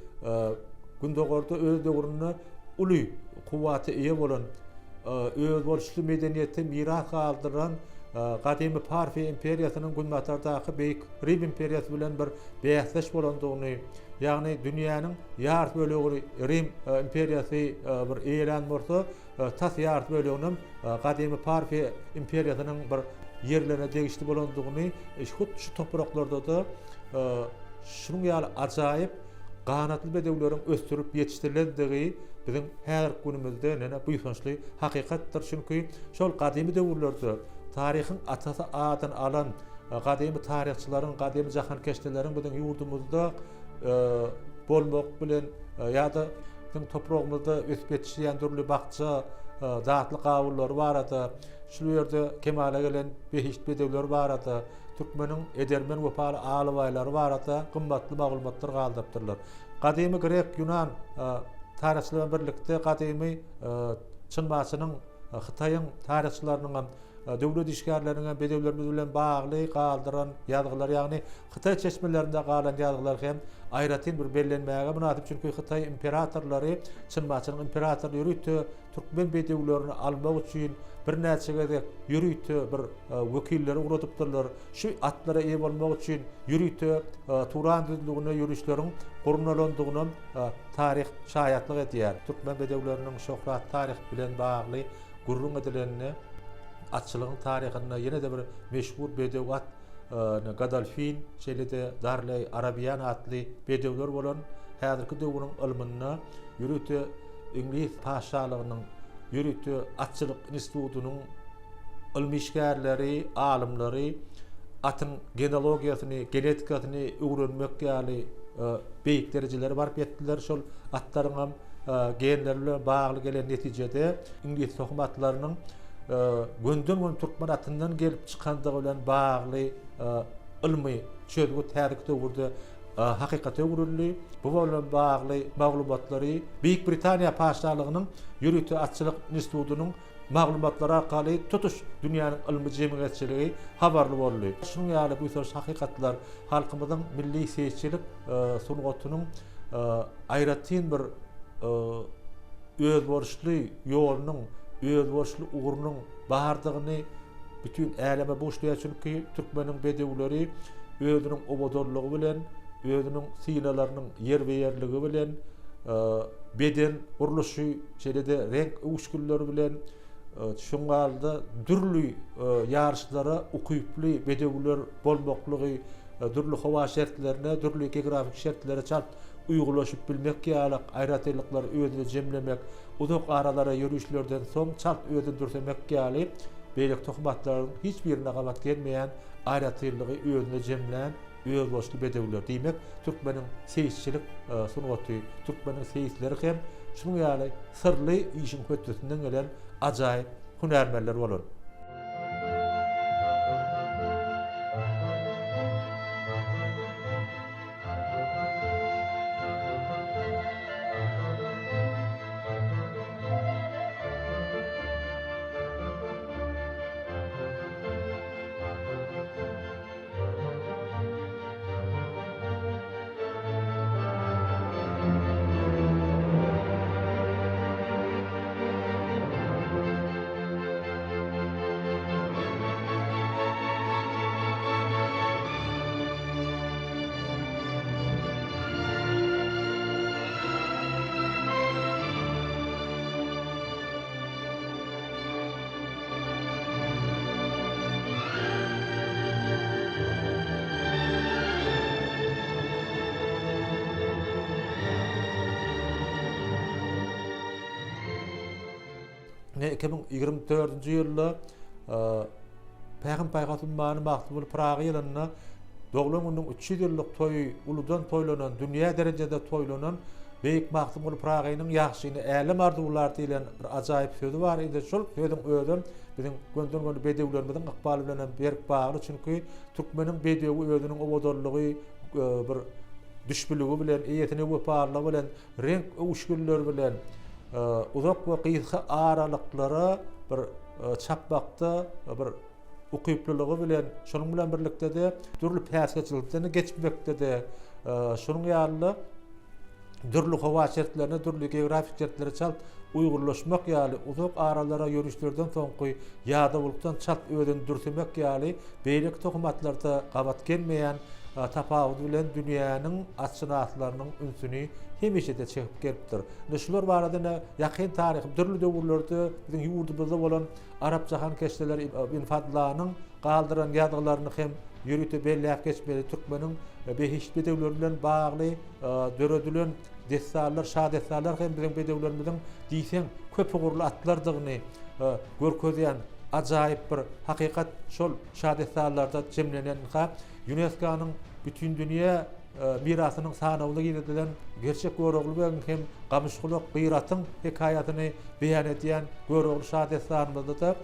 Gündogarda öz döwründe uly kuwwata eýe bolan, özboluşly medeniýeti miras galdyran gadymy Parfiýa imperiýasynyň günbatardaky Beýik Rim imperiýasy bilen bir bäsdeş bolandygyny, ýagny dünýäniň ýarty bölegini Rim imperiýasy bir eýelän bolsa, tas ýarty böleginem gadymy Parfiýa imperiýasynyň bir ýerlerine degişli bolandygyny hut şu topraklarda-da şunuň ýaly ajaýyp ganatly bedewleriň ösdürilip ýetişdirilendigi biziň häzirki günümizde ýene buýsançly hakykatdyr. Çünki şol gadymy döwürlerde taryhyň atasy adyny alan gadymy taryhçylaryň, gadymy jahankeşdeleriň biziň ýurdumyzda bolmak bilen ýa-da biziň topragymyzda ösüp ýetişýän dürli bakja, datly gawunlary barada, şu ýerde kemala gelen behişdi bedewler barada, türkmeniň edermen wepaly alabaýlary barada gymmatly maglumatlar galdyrypdyrlar. Gadymy grek, ýunan taryhçylary bilen birlikde gadymy Çyn-Maçynyň, Hytaýyň taryhçylarynyň hem Döwlet işgärleriniň hem bedewlerimiz bilen bagly galdyran ýazgylary, ýagny hytaý çeşmelerinde galan ýazgylar hem aýratyn bir bellenmäge mynasyp, çünki hytaý imperatorlary, Çyn-Maçynyň imperatory ýörite türkmen bedewlerini almak üçin birnäçe gezek ýörite bir wekilleri ugradypdyrlar. Şu atlara eýe bolmak üçin ýörite Turan düzlügine ýörişleriň gurnalandygynam taryh şaýatlyk edýär. Türkmen bedewleriniň şöhratly taryhy bilen bagly Gürrüň edilende, atçylygyň taryhynda ýene-de bir meşhur bedew at Godolfin, şeýle-de Darleý Arabian atly bedewler bolan häzirki döwrüň ylmynda ýörite iňlis patyşalygynyň ýörite atçylyk institutynyň ylmy işgärleri, alymlary atyň genealogiýasyny, genetikasyny öwrenmek ýaly beýik derejelere baryp ýetdiler. Şol atlaryňam genleri bilen bagly gelen netijede iňlis tohum atlarynyň gönden-göni türkmen atyndan gelip çykandygy bilen bagly ylmy çözgüt häzirki döwürde hakykata öwrüldi. Bu bilen bagly maglumatlary Beýik Britaniýa Patyşalygynyň ýörite atçylyk institutynyň maglumatlary arkaly tutuş dünýäniň ylmy jemgyýetçiligi habarly boldy. Şunuň ýaly buýsançly hakykatlar halkymyzyň milli seýisçilik sungatynyň aýratyn bir özboluşly ýolunyň, özboluşly ugrunyň bardygyny bütin äleme buşlaýar. Çünki türkmeniň bedewleri özüniň owadanlygy bilen, özüniň synalarynyň ýerbe-ýerligi bilen, beden gurluşy, şeýle-de reňk öwüşginleri bilen şoňňalda dürli ýaryşlara ukyply bedewler bolmaklygy, dürli howa şertlerine, dürli geografik şertlere çalt uýgunlaşyp bilmek ýaly aýratynlyklary özünde jemlemek, uzak aralara ýörişlerden soň çalt özüni dürsemek ýaly beýleki tohum atlaryň hiç birine gabat gelmeýän aýratynlygy özünde jemlän özboluşly bedewler. Diýmek, türkmeniň seýisçilik sungaty, türkmeniň seýisleri hem şunuň ýaly syrly işiň hötdesinden gelen ajaýyp hünärmenler bolan. Ine 2024-nji ýylda Pähim-paýhas ummany Magtymguly Pyragy ýylynda doglan gününiň 300 ýyllyk toýy uludan toýlanan, dünýä derejede toýlanan Beýik Magtymguly Pyragynyň Ýagşyny älem arzuwlar diýlen bir ajaýyp sözi bar. Indi şol sözüň özem biziň gönden-göni bedewlerimiziň ykbaly bilen hem berk bagly. Çünki türkmeniň bedewi özüniň owadanlygy, bir düşbüligi bilen, eýesine wepalylygy bilen, reňk öwüşginleri bilen uzak we gysga aralyklara bir çapmakda bir ukyplylygy bilen, şonuň bilen birlikde-de dürli päsgelçilikden geçmekde-de, şonuň ýaly-da dürli howa şertlerine, dürli geografik şertlere çalt uýgunlaşmak ýaly, uzak aralara ýörişlerden soňky ýadawlykdan çalt özüni dürsemek ýaly beýleki tohum atlarda gabat gelmeýän tapawudy bilen dünýäniň atşynaslarynyň ünsüni hemişe-de çekip gelipdir. Ine şular barada ine ýakyn taryhy dürli döwürlerde biziň ýurdumyzda bolan arap jahankeşdeleri Ibn Fadlanyň galdyran ýazgylaryny hem ýörite belläp geçmeli. Türkmeniň behişdi bedewleri bilen bagly döredilen dessanlar, şadessanlar hem biziň bedewlerimiziň diýseň köpugurly atlardygyny görkezýän ajaýyp bir hakykat şol şadessanlarda jemlenen. Ynha, ÝUNESKO-nyň Bütindünýä mirasynyň sanawyna girizilen Gerçek Görogly begiň hem Gamyşgulak Gyratyň hekaýasyny beýan edýän Görogly şadessanymyzda-da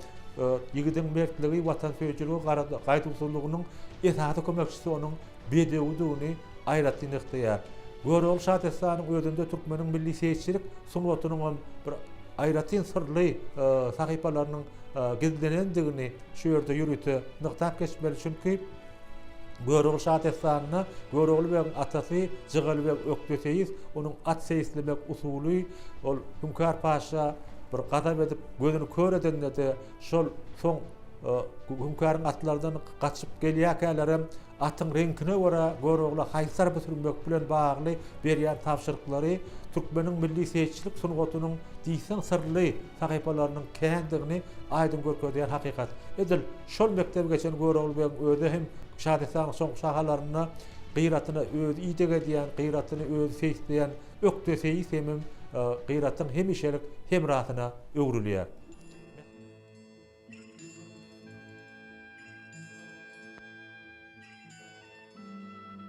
ýigidiň mertligi, watansöýüjiligi, gaýduwsyzlygynyň esasy kömekçisi onuň bedewidigini aýratyn nygtaýar. Görogly şadessanyň özünde türkmeniň milli seýisçilik sungatynyň hem bir aýratyn syrly sahypalarynyň gizlenendigini şu ýerde ýörite nygtap geçmeli. Çünki Görogly şadessanynda Görogly begiň atasy Jygaly beg ökde seýis, onuň at seýislemek usuly, ol Hüňkar paşa bir gazap edip gözüni kör edende-de şol soň Hüňkaryň atlardan gaçyp gelýärkälerem Atyň reňkine görä Görogla haýsy tarapa sürmek bilen bagly berýän tabşyryklary türkmeniň milli seýisçilik sungatynyň diýseň syrly sahypalarynyň kändigini aýdyň görkezýän hakykat. Edil şol mekdebi geçen Görogly begiň özi hem şadessanyň soňky şahalarynda Gyratyna özi ideg edýän, Gyratyny özi seýisleýän ökde seýis hemem Gyratyň hemişelik hemrasyna öwrülýär.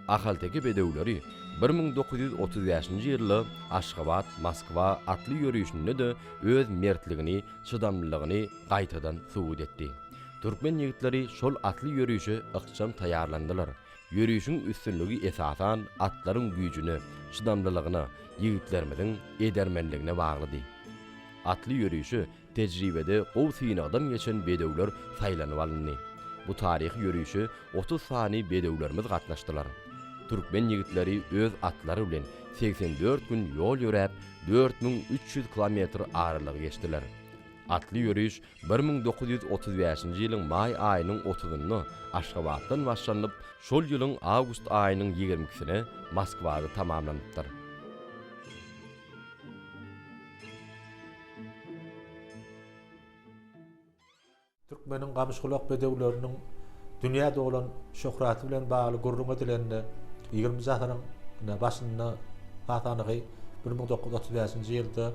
Ahalteke bedewleri 1935-nji ýylda Aşgabat, Moskwa atly ýörişinde-de öz mertligini, çydamlylygyny gaýtadan subut etdi. Türkmen ýigitleri şol atly ýörişe ykjam taýýarlandylar. Ýörişiň üstünligi esasan atlaryň güýjüne, çydamlylygyna, ýigitlerimiziň edermenligine baglydy. Atly ýörişe Tejribede gowy synagdan geçen bedewler saýlanyp alyndy. Bu taryhy ýörişe 30 sany bedewlerimiz gatnaşdylar. Türkmen ýigitleri öz atlary bilen 84 gün ýol ýöräp, 4300 kilometr aralygy geçdiler. Atly ýöriş 1935-nji ýylyň maý aýynyň otuzynda Aşgabatdan başlanyp, şol ýylyň awgust aýynyň ýigrimi ikisine Moskwada tamamlanypdyr. Türkmeniň gamyşgulak bedewleriniň dünýä dolan şöhraty bilen bagly gürrüň edilende, ýigriminji asyryň başynda, has anygy 1935-nji ýylda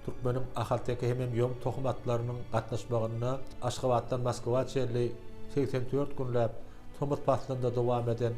türkmeniň ahalteke hemem ýoň tohum atlarynyň gatnaşmagynda Aşgabatdan Moskwa çenli 84 günläp tomus paslynda dowam eden.